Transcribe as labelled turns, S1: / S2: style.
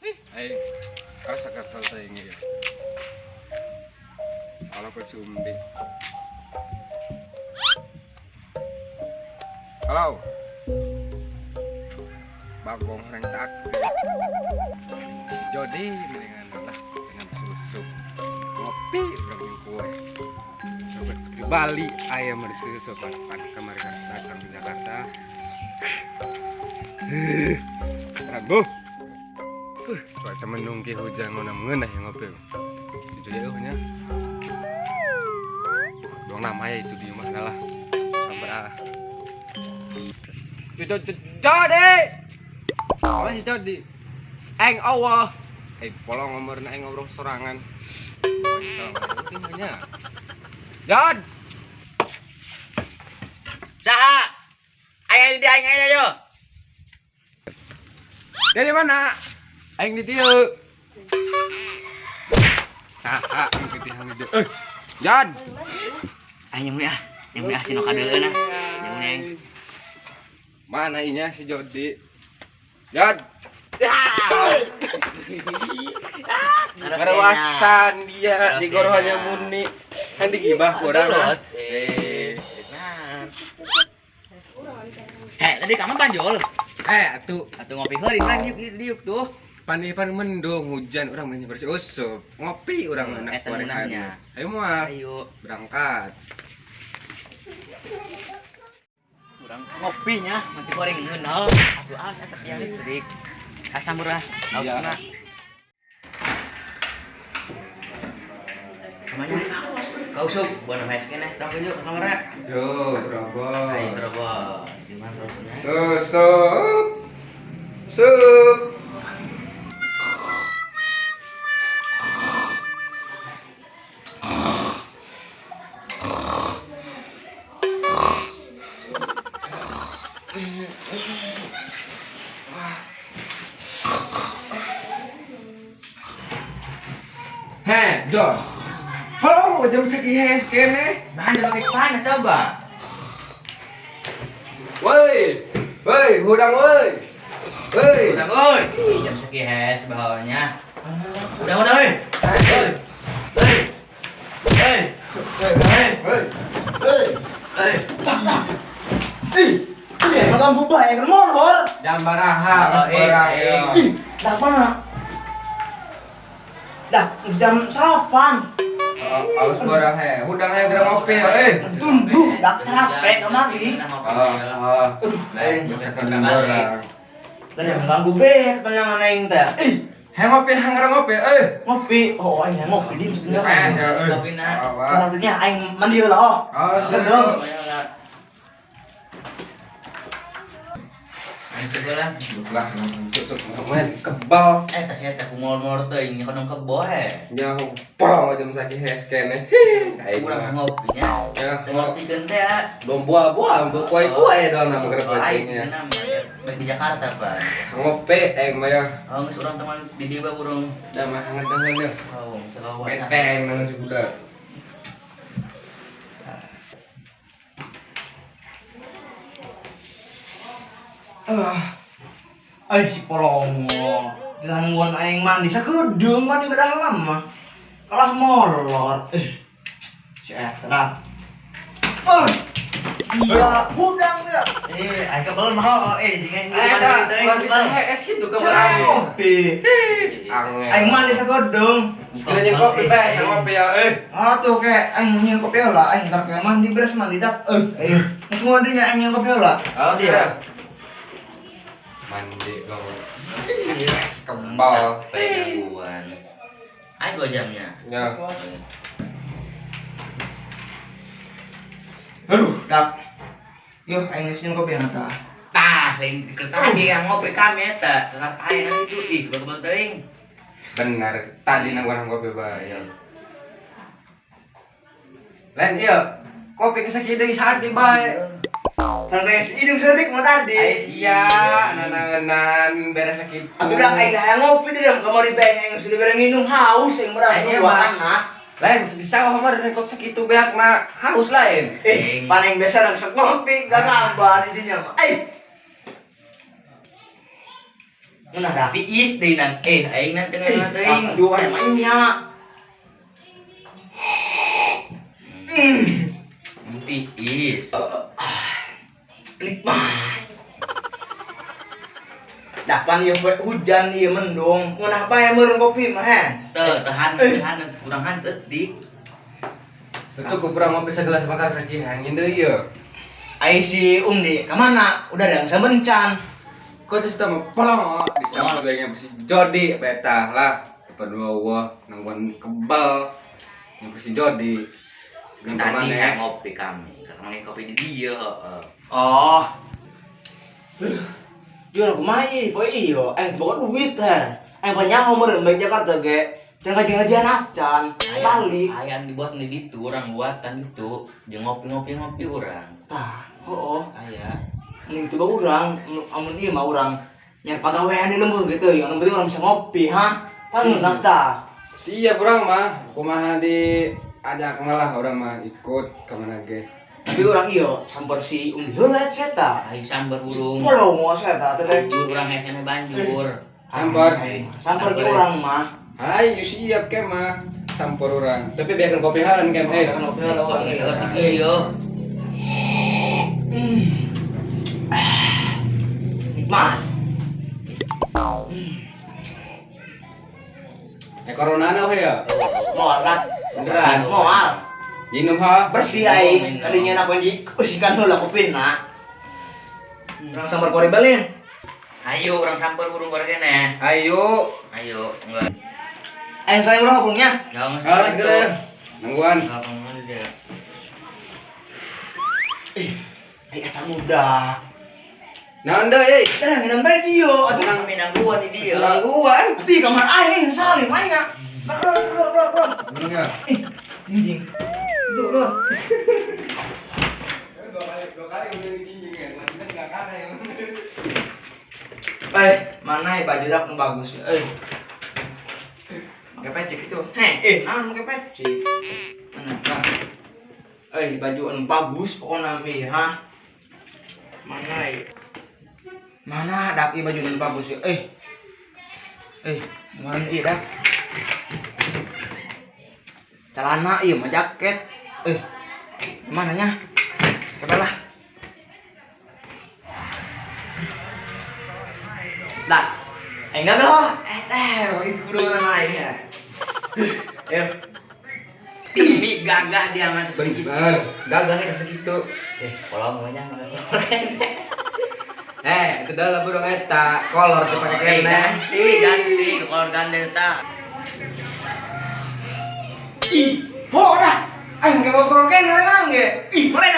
S1: Aing rasa kesel teuing ieu. Kalau ke Sumbi. Halo. Bagong reng tak. Jodi mendingan lah dengan susu. Ngopi urang jeung kue. Coba di Bali ayam susu pan kemarin datang di Jakarta. Rabu. Cuaca mendung ki hujan ngono ngeunah yang ngopi. Itu jauh nya. Dong namanya itu di rumah lah. Sabar ah. Jodi. Apa sih Jodi? Aing Allah. Polong ngomorna aing ngobrol sorangan. Nya. Jod.
S2: Saha? Aing di aing aya yo.
S1: Dari mana? Aing di dieu. Saha aing di dieu. Jod.
S2: Aing nyamui ah. Nyamui ah si nu kadeuleuna. Nyamui aing.
S1: Mana inya si Jodi? Jod. Karawasan dia di gorohannya muni. Kan digibah kurang.
S2: Heh, tadi kamu panjol.
S1: Atuh
S2: atuh ngopi heula di diuk diuk tuh.
S1: Pan mendung hujan urang mah bersih usup. Ngopi urang enak gorengannya. Ayo moal.
S2: Ayo
S1: berangkat.
S2: Urang ngopinya mancing goreng ngeunah. Atuh aus eta tiang listrik. Asa murah, ausna. Namanya kau sup, buana mes keneh, tong tunjuk ke kamera.
S1: Tuh, terobos.
S2: Ayo terobos. Gimana terobosnya?
S1: Susup. Sup. Heh, Jos. Halo, jam segi hes kene.
S2: Bahan pakai panas coba.
S1: Woi, woi, hudang woi. Woi.
S2: Hudang woi. Jam segi hes bawahnya. Hudang hudang woi. Woi. Woi. Woi.
S1: Woi. Woi. Woi.
S2: Woi.
S3: Ih, makan bubah yang molor.
S1: Jam baraha, barang.
S3: Ih, dah mana? Dah, jam salapan.
S1: Halus barang he, hudang he gerang ngopi eh.
S3: Tunduk, dah capek kemari.
S1: Heeh. Lain bisa kena barang.
S3: Dan yang ganggu be ketenangan aing teh. Ih,
S1: he ngopi hang gerang ngopi eh.
S3: Ngopi. Oh, aing ngopi di mesti.
S2: Ngopi na.
S3: Karena aing mandi heula oh.
S1: Oh,
S2: Lah,
S1: lah, kebal.
S2: Tasnya teh kumol-mol teuing nya kodong kebo he.
S1: Nya polong jam sakieu hes keneh.
S2: Aing urang ngopinya. Teu ngartikeun teh.
S1: Belum buah-buah, belum kuai-kuai doang nama gerep
S2: aing. Baik di Jakarta, Pak.
S1: Ngopi aing mah ya.
S2: Oh, geus urang teman di dieu bae urang.
S1: Da mah hangat banget ya.
S2: Oh, selawas.
S1: Peteng nang si budak.
S3: Ay si polongo. Gangguan aing mandi sakedeung mandi bedah lama. Kalah molor. Si eta dah. Iya, hudang dia.
S2: Aing kebel mah jeung aing mandi teuing kebel.
S1: Es kitu kebel aing.
S3: Ngopi. Aing mandi sakedeung.
S1: Sekalian kopi bae, ngopi ya.
S3: Ah tuh kayak aing nyian kopi lah, aing ntar kayak mandi beres mandi dak. Semua dinya aing nyian kopi lah.
S1: Oh, iya. Mandi dong. Es kebal.
S2: Gangguan. Aing 2 jamnya.
S1: Ya.
S3: Aduh, dak. Yo, aing geus nyian kopi eta.
S2: Tah, lain dikertagi yang ngopi kami eta. Ngapain nanti tuh ih, kebel teuing.
S1: Benar, tadi nang urang kopi bae. Lain ieu, kopi geus sakieu deui saat deui bae.
S3: Sampai hidung sedetik mau tadi.
S1: Ai sia, nananan beres sakit.
S3: Atuh dah aing dah ngopi di dalam kamar di bae aing sudah beres minum haus aing berang panas.
S1: Lain di sawah mah rekod sakitu beak mah haus lain.
S3: Paling biasa langsung ngopi gak gambar dinya mah. Ngeunah dah.
S2: Tiis deui nan. Aing nan teu ngeunah teuing.
S3: Aduh, aya mah nya.
S2: Tiis.
S3: Nikmat. Dah pan ieu hujan ieu mendung. Ngeunah bae meureun kopi mah he.
S2: Teu tahan tahan kurang han eutik.
S1: Cukup urang ngopi segelas bakal sakieu angin deui ye.
S3: Ai si Umdi ka mana? Udah ada yang sabencan.
S1: Kok geus teh mah polong bisa bagnya si Jody betah lah. Daripada wah nangguan kebal. Yang si Jody.
S2: Tadi kan ngopi kami, kami kopi di dia.
S3: Oh. Yo kumaha ieu poe ieu, boga duit teh. Aing panyaho meureun balik Jakarta ge. Can ngaji-ngajian acan, balik.
S2: Aya dibuat di ditu urang buatan itu, jeung ngopi-ngopi-ngopi urang.
S3: Tah, heuh.
S2: Aya.
S3: Mending teu urang, amun ieu mah urang nyari pagawean di lembur gitu, yang penting urang bisa ngopi, ha. Pangeunah tah.
S1: Siap urang mah, kumaha di ajak malah urang mah ikut ka mana ge.
S3: Tapi urang ieu samper si Umi heula eta.
S2: Ayo samper burung.
S3: Polong saya eta teh.
S2: Banjur urang hese banjur.
S1: Samper.
S3: Samper ge urang mah.
S1: Ayo siap ke mah sampur urang. Tapi biarkan kopi halan kem eh.
S3: Kopi halan
S2: urang. Iya.
S3: Nikmat.
S1: Corona na ya?
S3: Moal lah.
S1: Beneran.
S3: Moal.
S1: Minum ha?
S3: Bersih aing. Tadinya nak di usikan heula kopina. Urang samper koribelin.
S2: Ayo urang samper burung korene.
S1: Ayo.
S2: Ayo, enggak.
S3: Aing saya urang ngapungnya.
S2: Jangan
S1: segera. Nungguan.
S3: Eta muda.
S1: Naon deui?
S3: Tah nginang bae dia.
S2: Atuh nang minangguan di dia.
S1: Nangguan.
S3: Di kamar aing salim aing. Lor.
S1: Enggak.
S3: Anjing. Tuh, lor.
S1: Dua kali udah dijinjing ya. Maksudnya enggak kana ya.
S3: Mana ya baju rak nu bagus? Pakai pecik itu. Heh, naon pakai pecik? Mana? Nah. Baju anu bagus pokokna mah ha. Mana ya? Mana dak ieu baju anu bagus ya? Mana ieu dak? Celana ieu mah jaket. Mana nya? Coba lah. Dah. Enggak loh. Itu kudu mana aing ya.
S2: Ini gagah dia mah
S1: segitu. Gagahnya segitu.
S2: Kolong nya.
S1: Itu dah burung eta, kolor teu pake kene.
S2: Ganti kolor gandeng eta.
S3: Ih, ho dah. Aing ka kolor kene urang ge. Ih, mulai